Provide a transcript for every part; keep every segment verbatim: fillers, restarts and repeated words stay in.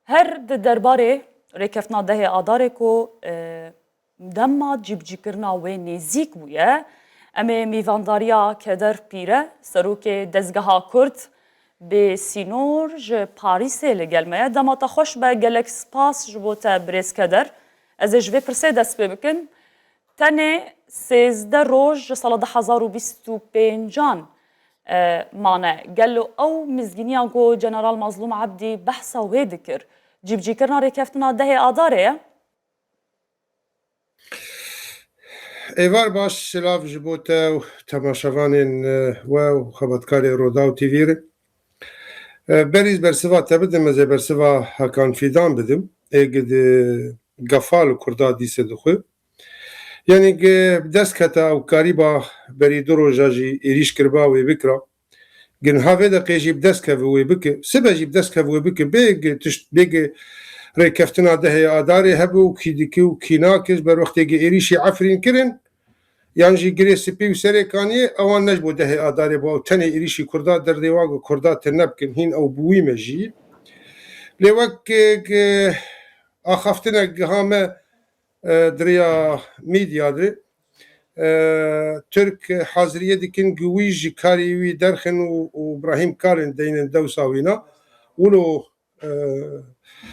Her di derbarê rêkeftina dehê Adarê ku, e, dema cîbicîkirina wê nêzîk bûye, em ê mîvandariya Keder Pîre, serokê Dezgeha Kurd Bê Sînor ji Parîsê li gel me ye. Dema te xweş be, gelek spas ji bo te birêz Keder. Ez ê ji vê pirsê dest pê bikim. Tenê sêzdeh roj ji sala du hezar û bîst û pêncan, e, mane. Gelo ew mizgîniya ku General Mazlûm Ebdî behsa wê dikir, cîbicîkirina rêkeftina dehê Adarê ye? Êvar baş, silav ji bo te û temaşevanên, e, we û xebatkarê Rodaw T V re. E, berî bersiva te bidim, ez ê bersiva Hakan Fîdan bidim. Ê gi di gefa li Kurda dîse dixwe. Yanî gi dest keta û karîba berî du roja jî êrîş kiriba wê bikira. Gin ha vê deqê jî bi dest keve wê bike, sibe jî bi dest keve wê bike, bê gi tişt, bê gi rêkeftina dehê Adarê hebe û kî dike û kî nake, ji ber wextê gi êrîşî Efrîn kirin, yan jî Girê Spî û Serêkaniyê, ewan ne ji bo dehê Adarê bû, ew tenê êrîşî Kurda derdê wa ku Kurda tune bikin, hîn ew bi wî me jî. Lê wek, e, ge-, axaftinek giha me, e, di rêya medya de, e, Tirk haziriyê dikin ku wî ji karê wî derxin û, û Îbrahîm Kalin deynin dewsa wîna. Wilo e,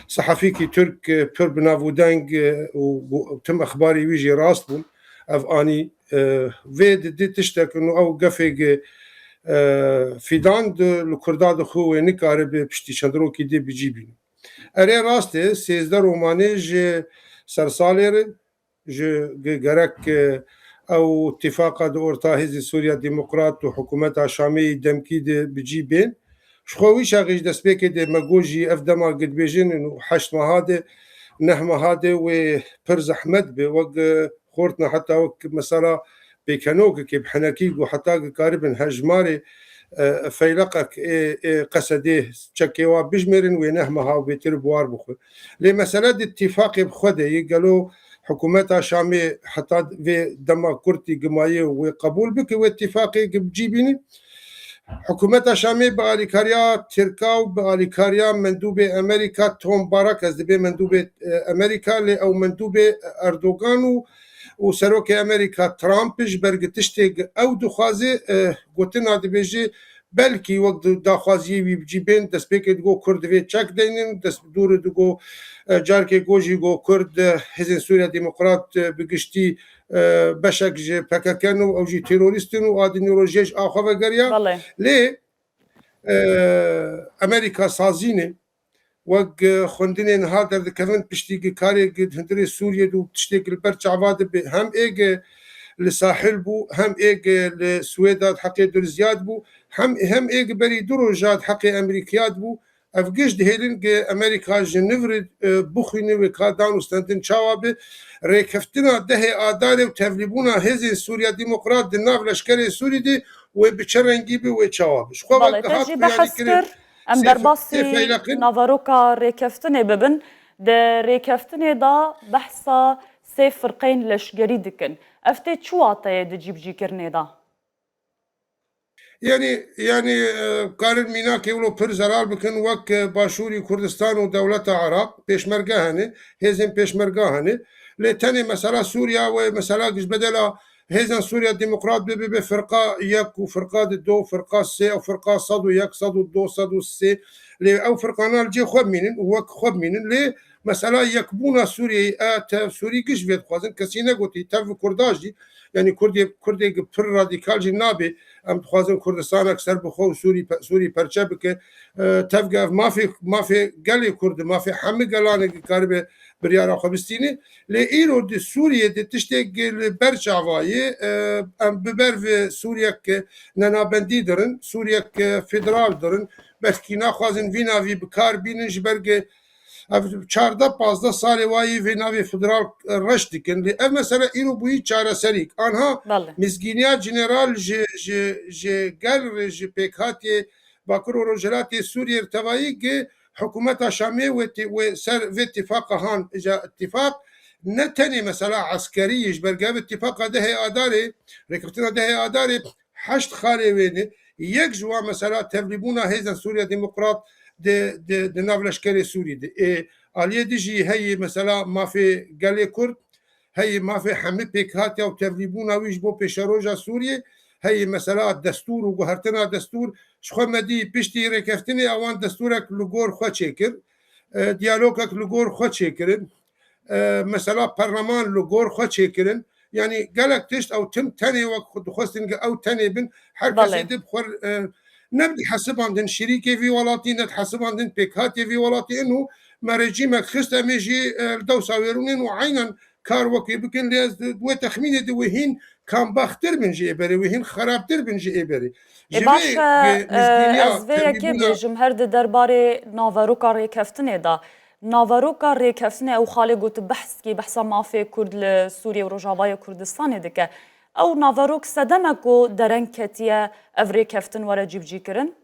sehefîkî Tirk, e, pir bi nav û deng, e, û, û tim exbarê wî jî rast bûn. Ev anî, e, vê di di tiştek û ew gefê, e, Fîdan di li Kurda dixwe wê nikaribe piştî çend rokî dê bi cî bîne. Erê rast e, sêzdeh romanê ji sersalê re, ji ge-, gerek, e, ew tifaqa di orta Hêzên Sûriya Demokrat û Hikûmeta Şamê yî demkî de bi cî bên. Ji xwe wî çaxê ji destpêkê de me got jî ev dema gi dibêjin û heşt meha de, neh meha de wê pir zehmet be. Wek, e, xortna heta wek mesela pêkenokekê bi henekî ku heta dikaribin hejmarê, e, feyleqek ê, ê Qesedê çekê wa bijmêrin, wê neh meha û bêtir bi war bixwe. Lê mesele di tîfaqê bi xwe de ye. Gelo hikûmeta Şamê heta vê dema kurtî gimayê wê qebûl bike, wê tîfaqê gi bi cî bînî? Hikûmeta Şamê bi alîkariya Tirka û bi alîkariya mendûbê Amerîka Tom Barrack, ez dibê mendûbê, e, Amerîka, lê ew mendûbê Erdogan û, û serokê Amerîka Trump ji ber gi tiştê gi ew dixwaze, e, gotina dibêje, belkî wek di daxwaziyê wî bi cî bên, destpêkê digo Kurd divê çek deynin, dest dûrê digo, e, carkê go jî go Kurd, e, Hêzên Sûriya Demokrat, e, bi giştî, e, beşek ji P K K ne û ew jî terorîst in û a dinyolojiyê ji a xwe vegeriya. Belê. Lê, e, Amerîka sazî ne. Wek, e, xwendinê niha derdikevin piştî gi karê gi hundirê Sûriyê de û tiştê gi li ber çava dibe, hem ê gi li sahil bû, hem ê gi li Swêda di heqê Durziyad bû, hem, hem ê gi berî du roja di heqê Amerîkiyad bû. Ev giş dihêlin gi Amerîka ji nû re, e, bixwîne wê ka dan û stendin çawa be. Rêkeftina dehê Adarê û tevlîbûna Hêzên Sûriya Demokrat di nav leşkerê Sûrî de wê bi çi rengî be, wê çawa be. Ji xwe Belê, wek te dihat jî xuyanî behs kirin. Kir. Em sê fe-, derbasî sê feyleqin. Naveroka rêkeftinê bibin. Di rêkeftinê de behsa sê firqeyên leşgerî dikin. Ev tê çi wateyê di cîbicîkirinê de? Yanî, yanî, e, karin mînakê wilo pir zelal bikin, wek, e, Başûrî Kurdistan û dewleta Iraq, pêşmerge hene, hêzên pêşmerga hene. Lê tenê mesela Sûriya wê mesela giş bedela Hêzên Sûriya Demokrat bibe, be firqa yek û firqa di do, firqa sê û firqa sed û yek, sed û do, sed û sê. Lê ew firqana li cê xwe bimînin û wek xwe bimînin. Lê mesela yekbûna Sûriyeyê, e, tev Sûrî giş vê dixwazin. Kesî negotî, tev Kurda jî, yanî Kurdê, Kurdê pir radîkal jî nabe. Em dixwazin Kurdistanek ser bi xwe û Sûrî pe-, Sûrî perçe bike. E, tev ge ev mafê, mafê gelê Kurd, mafê hemî gelan e, dikaribe biryara xwe bistîne. Lê îro di Sûriyê de tiştê gi li ber çava ye, e, em bi ber vê Sûriyek nenabendî dirin, Sûriyek federal dirin, belkî naxwazin vî navî bi kar bînin, ji ber gi ev çardeh pazdeh salê wa yî vê navê federal reş dikin. Lê ev mesele îro bûyî çareserîk. Anha Belê. Mizgîniya general ji, ji, ji gel re ji pêkhatiyê Bakur û Rojhilatê Sûriyê re tevayî gi hikûmeta Şamê wê tê-, wê ser vê tifaqa han, îja îtîfaq ne tenê mesela eskerî ye, ji ber ge ev îtîfaqa dehê Adarê, rêkeftina dehê Adarê heşt xalê wê ne, yek ji wan mesela tevlîbûna Hêzên Sûriya Demokrat di, di, di nav leşkerê Sûrî de. Ê, aliyê din jî heyî mesela mafê gelê Kurd, heyî mafê hemî pêkhatiya û tevlîbûna wî ji bo pêşeroja Sûriyê, heyî mesela destûr û guhertina destûr. Ji xwe me dî piştî rêkeftinê ewan destûrek li gor xwe çêkir, e, diyalogek li gor xwe çêkirin, e, mesela perleman li gor xwe çêkirin. Yanî gelek tişt ew tim tenê wek xwe dixwestin ki ew tenê bin, her kesê Belê. dib xwe, e, ne dihesibandin şirîkê vî welatî, ne dihesibandin pêkhatiyê vî welatî. Ino me rejîmek xist, em ê jî, e, li dewsa wê rûnên û eynen kar wekê bikin, lê ez di wê texmînê de wê hîn kambaxtir bin jî ê berê, wê hîn xerabtir bin jî ê berê. Ê Ji baş vê, e, e, mizgîniya ez vê yekê tevlîbûna bêjim, her di derbarê naveroka rêkeftinê de. Naveroka rêkeftinê ew xalê got tu behs dikî, behsa mafê Kurd li Sûriyê û Rojavayê Kurdistanê dike. Ew naverok sedeme ku dereng ketiye ev rêkeftin were cîbicîkirin?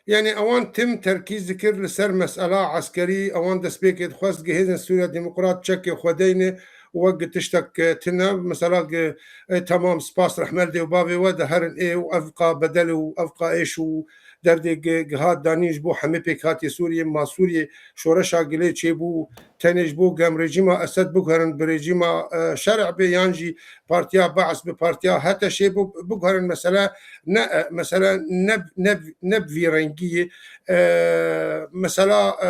Yanî ewan tim terkîz dikir li ser mesela eskerî, ewan destpêkê dixwest gi hêzên Sûriya Demokrat çekê xwe deyne û wek gi tiştek, e, tune, mesela gi, e, temam spas rehmet dê û bavê we de herin ê û evqa bedel û evqa êş û derdê gi, gi hat danîn ji bo hemî pêkhatiyê Sûriyê, ma Sûriyê şoreşa gilê çêbû, tenê ji bo gem rejîma Esed biguherin bi rejîma, e, şer'ê yan jî partiya Baas bi partiya HTŞ'ê bu-, biguherin, mesele ne, e, mesele ne, ne, ne bi vî rengî ye. E, mesela, e,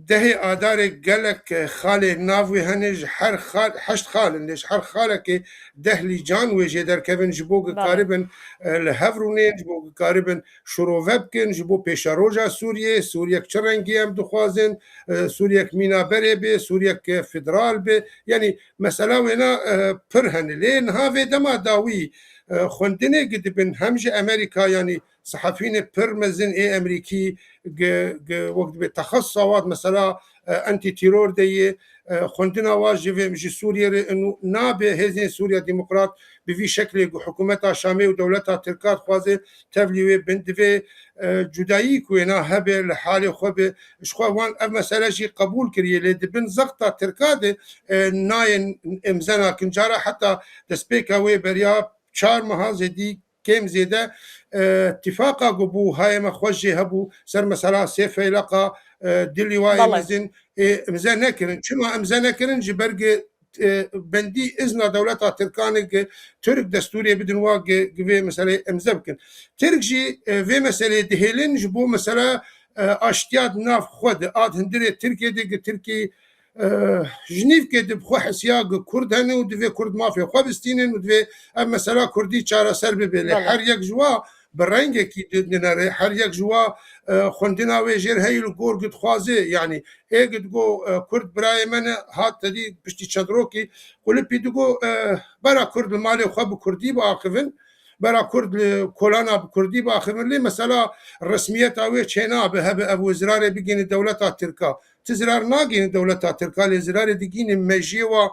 dehê Adarê gelek, e, xalê nav wê hene, ji her xal, heşt xal in, lê ji her xalekê deh lîcan wê jê derkevin ji bo Belê. gikaribin, e, li hev rûnên, ji bo gikaribin şirove bikin ji bo pêşeroja Sûriyê, Sûriyek çi rengî em dixwazin, e, Sûriyek mîna berê bê, Sûriyek, e, federal bê. Yanî mesela wêna, e, pir hene. Lê niha vê dema dawî, e, xwendinê gi dibin hem ji Amerîka, yanî sehefînê pir mezin ê Amerîkî gi, gi wek dibê texesusa wan mesela, e, antîteror de yê, e, xwendina wan ji vê, ji Sûriyê re û nabe hêzên Sûriya Demokrat bi vî şeklê ku hikûmeta Şamê û dewleta Tirka dixwaze tevlî wê bin, divê, e, cudayî ku wêna hebe li halê xwe be. Ji xwe wan ev mesele jî qebûl kiriye, lê di bin zexta Tirka de, e, nayên imze nakin. Cara heta destpêka wê beriya çar meha zêdî kêm zêde, e, tifaqa ku bû, hayê me xweş jê hebû, ser mesela sê feyleqa, e, di lîwayê Belê. mezin, e, imze nekirin. Çima imze nekirin? Ji ber gi, e, bendî izna dewleta Tirkan e gi Tirk destûrê bidin wa gi, gi vê meseleyê imze bikin. Tirk jî, e, vê meseleyê dihêlin ji bo mesela, e, aştiya di nav xwe de, a di hundirê Tirkiyê de gi Tirkî, e, Jinîvkê di bi xwe hesiya gi Kurd hene û divê Kurd mafê xwe bistînin û divê ev mesela Kurdî çareser bibe. Lê Belê. her yek ji wa bi rengekî di-, dinere, her yek ji wa, e, xwendina wê jêr heyî li gor gi dixwaze, yanî ê gi digo, e, Kurd birayê me ne, hat tedî piştî çend rokî qulipî digo, e, bera Kurd li malê xwe bi Kurdî biaxivin, bera Kurd li kolana bi Kurdî biaxivin. Lê mesela resmiyeta wê çênabe, hebe ev wê zirarê bigihîne dewleta Tirka. Ti zirar nagihîne dewleta Tirka, lê zirarê digihîne mejiyê wa,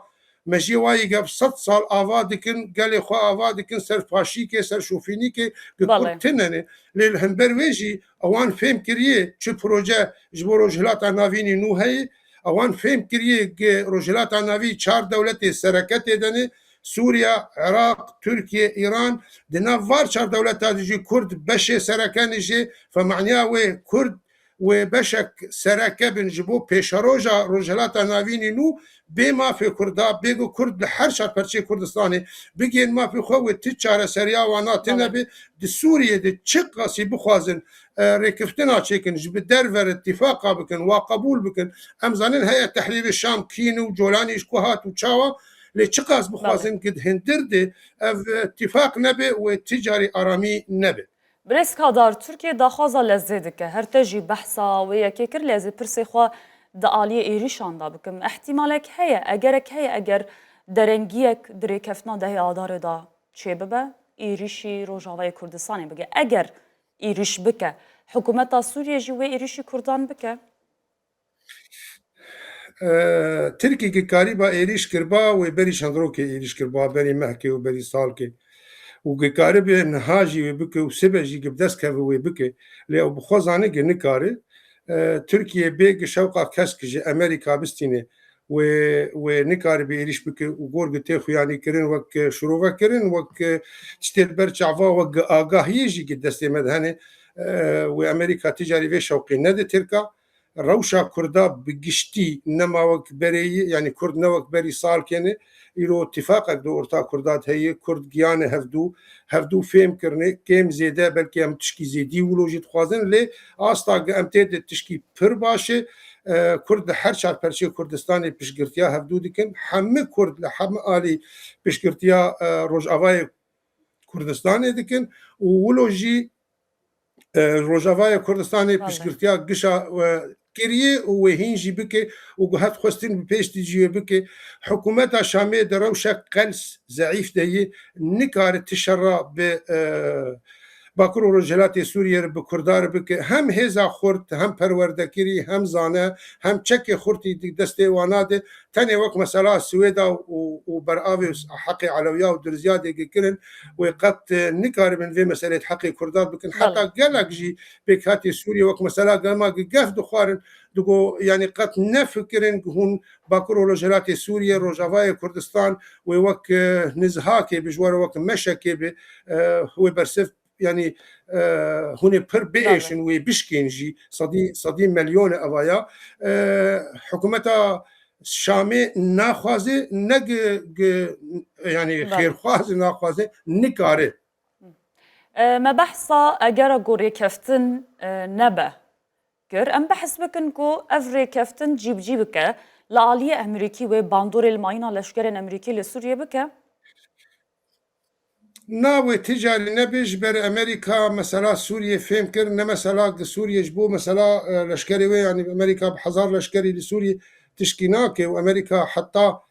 mejiyê wa yê ge sed sal ava dikin, gelê xwe ava dikin, ser faşîkê, ser şofînîkê, gi Belê. Kurd tune ne. Lê li hember wê jî ewan fêm kiriye çi proje ji bo Rojhilata Navînî nû heye, ewan fêm kiriye gi Rojhilata Navî çar dewletê sereke tê de ne, Sûriya, Iraq, Tirkiye, Îran, di nav var çar dewleta de jî Kurd beşê sereke ne jê, fe maniya wê Kurd wê beşek sereke bin ji bo pêşeroja Rojhilata Navînî nû bê mafê Kurda, bê ku Kurd li her çar perçeyê Kurdistanê bigihên mafê xwe, wê ti çareseriya wana tune Belê. be. Di Sûriyê de çi qasî bixwazin, e, rêkeftina çêkin, ji bi derve re tifaqa bikin, wa qebûl bikin. Em zanin Heyet Tehrîrê Şam kî ne û Colanî ji ku hat û çawa, lê çiqas bixwazin Belê. ki di hindir de ev, e, tifaq nebe, wê ti carî aramî nebe. Birêz Kadar, Tirkiye daxwaza lezê dike. Her te jî behsa wê yekê kir, lê ez ê pirsê xwe di aliyê êrîşan de bikim. Ehtimalek heye, egerek heye, eger derengiyek di rêkeftina dehê Adarê de çêbibe, êrîşî Rojavayê Kurdistanê bike. Eger êrîş bike, hikûmeta Sûriyê jî wê êrîşî Kurdan bike? E, Tirkî gi karîba êrîş kirba, wê berî çend rokê êrîş kirba, berî mehkê û berî salkê. Û gi karibe niha jî wê bike û sibe jî gi bi dest keve wê bike. Lê ew bi xwe zane gi nikare. E, Tirkiye bê gi şewqa kesk ji Amerîka bistîne, wê, wê nikaribe êrîş bike û gor gi tê xuyanî kirin, wek, e, şirove kirin, wek, e, tiştê li ber çava, wek gi agahiyê jî gi destê me de hene. e, wê Amerîka ti carî vê şewqê nede Tirka. Rewşa Kurda bi giştî nema wek berê yî, yanî Kurd ne wek berî salkê ne. Îro tifaqek di orta Kurda de heye, Kurd giyane hevdû, hevdû fêm kirine, kêm zêde, belkî em tişkî zêdî wilo jî dixwazin, lê asta ge em tê de tişkî pir baş e. E, Kurd li her çar perçeyê Kurdistanê piştgirtiya hevdû dikin. Hemî Kurd li hemî alî piştgirtiya, e, Rojavayê Kurdistanê dikin û wilo jî, e, Rojavaya Kurdistanê Belê. piştgirtiya gişa, e, kiriye û wê hîn jî bike û guhet xwestin bi pêş de jî wê bike. Hikûmeta Şamê di rewşek qels zeîf de ye, nikare ti şerra bi, e, Bakur û Rojhilatê Sûriyê re bi Kurda re bike. Hem hêza xurt, hem perwerdekirî, hem zane, hem çekê xurtî di destê wana de. Tenê wek mesela Swêda û, û beravê û heqê Elewiya û Dirziya dê gikirin, wê qet, e, nikaribin vê meselê di heqê Kurdan bikin. Belê. Heta gelek jî pêkhatê Sûriyê wek mesela gema gi gef dixwarin, digo, yanî qet nefikirin gi hûn Bakur û Rojhilatê Sûriyê, Rojavayê Kurdistan wê wek, e, nizhakê bi, ji we re wek meşekê bi, e, wê bersiv, yanî, e, hûn ê pir Belê. biêşin, wê bişkên jî, sedî, sedî milyone evaya. E, hikûmeta Şamê naxwaze, ne gi, gi, yanî Belê. xêrxwaze naxwaze, nikare. E, me behsa egera ku rêkeftin, e, nebe kir. Em behs bikin ku ev rêkeftin cîbicî bike, li aliyê Amerîkî wê bandorê li mayîna leşkerên Amerîkî li Sûriyê bike. Na wê ti carî nebê, ji ber Amerîka mesela Sûriyê fêm kir, ne mesela gi Sûriyê ji bo mesela, e, leşkerê wê, yanî Amerîka bi hezar leşkerî li Sûriyê tişkî nake û Amerîka heta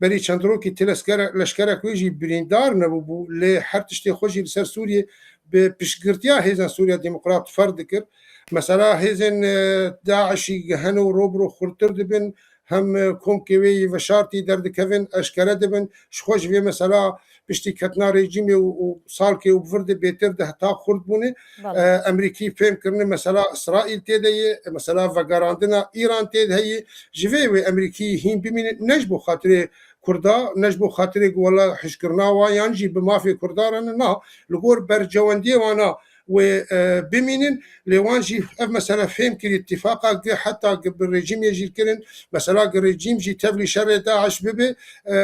berî çend rokî ti leskere-, leşkerek wê jî birîndar nebûbû, lê her tiştê xwe jî li ser Sûriyê bi piştgirtiya hêzên Sûriya Demokrat ferz dikir. Mesela hêzên, e, DAIŞî hene û ro bi ro xurtir dibin, hem, e, komkê wê yî veşartî derdikevin, eşkere dibin, ji xwe ji vê mesela piştî ketina rejîmê û, û salkê û bi vir de bêtir de heta xurt bûne. Belê. E, Emerîkî fêm kirine mesela Îsraîl tê de ye, mesela vegerandina Îran tê de heye. Ji vê wê Emerîkî hîn bimîne, ne ji bo xatirê Kurda, ne ji bo xatirê ku wela hişkirina wan yan jî bi mafê Kurda re ne, na, li gor bercewendiyê wana wê, e, bimînin, lê wan jî ev mesele fêm kirî, tifaqa gi heta gi bi rejîmê jî kirin, mesela gi rejîm jî tevlî şerê DAIŞ bibe, e,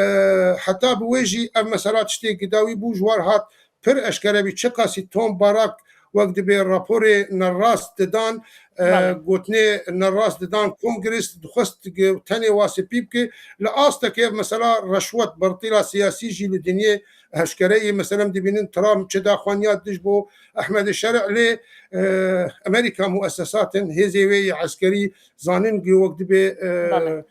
heta bi wê jî ev mesela tiştê gidawî bû, ji war hat pir eşkere bî, çiqasî Tom Barak wek dibê raporê nerast didan, e, Belê. gotinê nerast didan Kongres dixwest gi tenê wa spî bike. Li astekê ev mesela reşwet, bertîla siyasî jî li dinyê eşkere ye. Mesela em dibînin Trump çi daxwaniya dij bo Ehmed Şer'i lê, e, Amerîka muessesatin hêzê wê yê eskerî zanin gi wek dibê, e, Belê.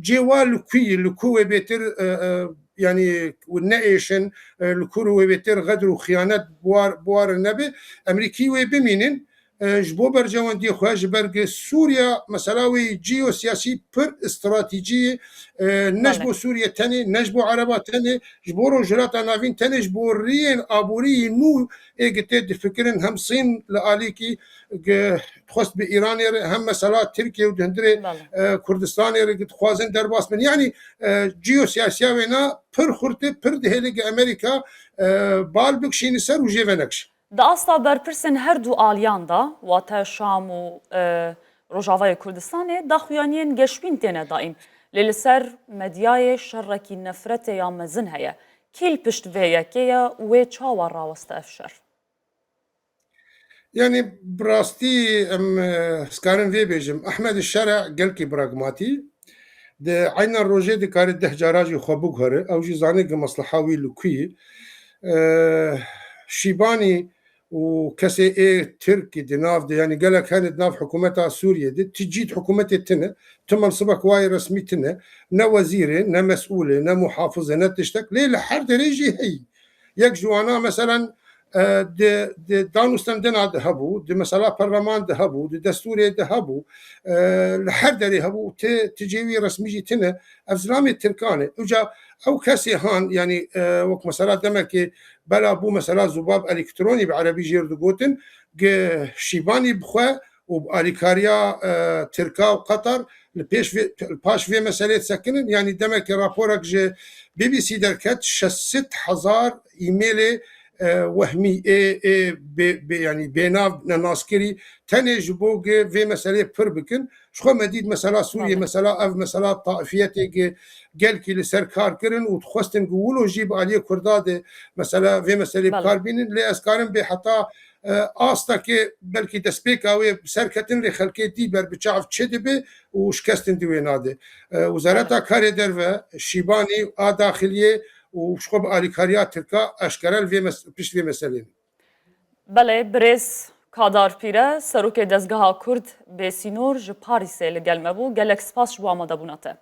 cê wa li ku yî, li ku wê bêtir, e, e, yanî neêşin, e, li ku wê bêtir xedr û xiyanet bi war, bi war nebe. Emerîkî wê bimînin, e, ji bo bercewendiyê xwe, ji ber gi Sûriya mesela wê ciyosiyasî pir stratejî ye, e, ne ji Belê. bo Sûriye tenê, ne ji bo Ereba tenê, ji bo Rojhilata Navîn tenê, ji bo riyên aborî yî nû ê gi tê difikirin, hem Sîn li alîkî gi dixwest bi Îranê re, hem mesela Tirkiye û di hundirê, Belê. e, Kurdistanê re gi dixwazin derbas bin. Yanî, e, ciyosiyasiya wêna pir xurt e, pir dihêle gi Amerîka, e, bal bikişîne ser û jê venekişin. Di asta berpirsên her du aliyan de, wate Şam û, e, Rojavayê Kurdistanê, daxuyaniyên geşbîn têne dayîn. Lê li ser medyayê şerekî nefretê ya mezin heye. Kî li pişt vê yekê ye û wê çawa raweste ev şer? Yanî bi rastî em, e, ez karim vê bêjim. Ehmed Şere gelkî pragmatî. Di eyna rojê dikare deh cara jî xwe biguhere. Ew jî zane ki mesleha wî li ku ye. E, Şîbanî û kesê ê Tirk di nav de, yanî gelek hene di nav hikûmeta Sûriyê de. Ti cî di hikûmetê tine. Ti mensibek wayê resmî tine. Ne wezîr e, ne mesûl e, ne muhafiz e, ne tiştek. Lê li her derê jî heyî. Yek ji wana, meselen, e, di, di danûstendina de hebû, di mesela perleman de hebû, di destûrê de hebû, e, li her derê hebû, ti, ti cêwî resmî jî tine, ev zilamê Tirkan e. Uca ew kesê han, yanî, e, wek mesela demekê bela bû, mesela zubab elektronî bi erebî jê re digotin, gi Şîbanî bi xwe û bi alîkariya, e, Tirka û Qatar li pêş vê, li paş vê meselê disekinin. Yanî demekê raporek ji B B C derket, şeş sed hezar e-mailê, e, wehmî ê, ê bê, bê, yanî bênav nenaskirî tenê ji bo gi vê meselê pir bikin. Ji xwe me dît mesela Sûriyê, Belê. mesela ev mesela taifiyetê gi gelkî li ser kar kirin û dixwestin ku wilo jî bi aliyê Kurda de mesela vê meselê bi Belê. kar bînin. Lê ez karim bê heta, e, astekê belkî destpêka wê bi ser ketin lê xelkê dî ber bi çav çi dibe û şikestin di wê nade. E, Wezareta Belê. Karê Derve, Şîbanî a Daxiliyê û ji xwe bi alîkariya Tirka eşkere li vê mes-, pişt vê meselê ne. Belê, birêz Kadar Pîre, serokê Dezgeha Kurd Bêsînor ji Parîsê li gel me bû. Gelek spas ji bo amadebûna te.